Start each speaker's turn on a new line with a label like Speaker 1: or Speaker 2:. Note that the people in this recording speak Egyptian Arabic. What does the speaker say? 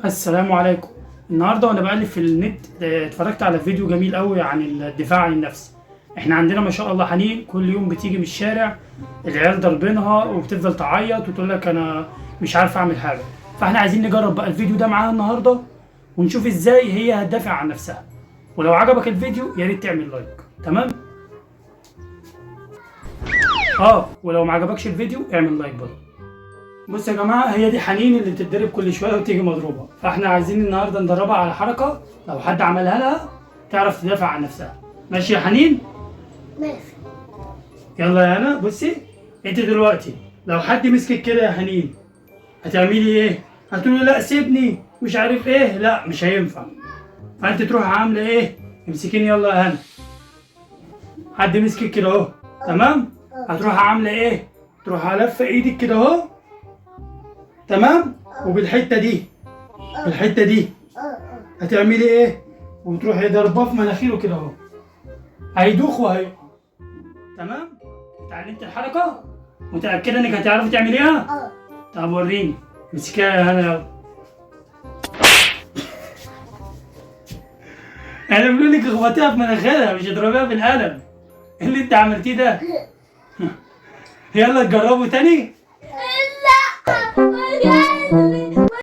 Speaker 1: السلام عليكم. النهارده وانا بقلب في النت اتفرجت على فيديو جميل قوي عن الدفاع عن النفس. احنا عندنا ما شاء الله حنين كل يوم بتيجي من الشارع، العيال ضاربينها وبتفضل تعيط وتقول لك انا مش عارفه اعمل حاجة. فاحنا عايزين نجرب بقى الفيديو ده معاها النهارده ونشوف ازاي هي هتدافع عن نفسها. ولو عجبك الفيديو يا ريت تعمل like، تمام؟ ولو ما عجبكش الفيديو اعمل like برضه. بص يا جماعة، هي دي حنين اللي بتتضرب كل شوية وتيجي مضروبة، فاحنا عايزين النهارده ندربها على حركة لو حد عملها لها تعرف تدافع عن نفسها. ماشي يا حنين؟
Speaker 2: ماشي.
Speaker 1: يلا يا هنا. بصي انت دلوقتي لو حد مسكك كده يا حنين هتعملي ايه؟ هتقولي لا سيبني مش عارف ايه، لا مش هينفع. فانت تروح عامله ايه؟ امسكيني يلا يا هنا. حد مسكك كده اهو، تمام؟ هتروح عامله ايه؟ تروح لفه ايدك كده اهو، تمام؟ وبالحته دي، بالحتة دي هتعملي ايه؟ وتروحي ضرباه في مناخيره كده اهو، هيدوخ وهيقع. تمام؟ اتعلمت الحركة؟ متاكدة انك هتعرفي تعمليها؟
Speaker 2: اه.
Speaker 1: طب وريني، امسكيها يا هنا يلا. انا بقول لك اخبطيها في مناخيرها مش اضربيها بالقلم. ايه اللي انت عملتيه ده؟ يلا تجربوا تاني؟
Speaker 2: لا.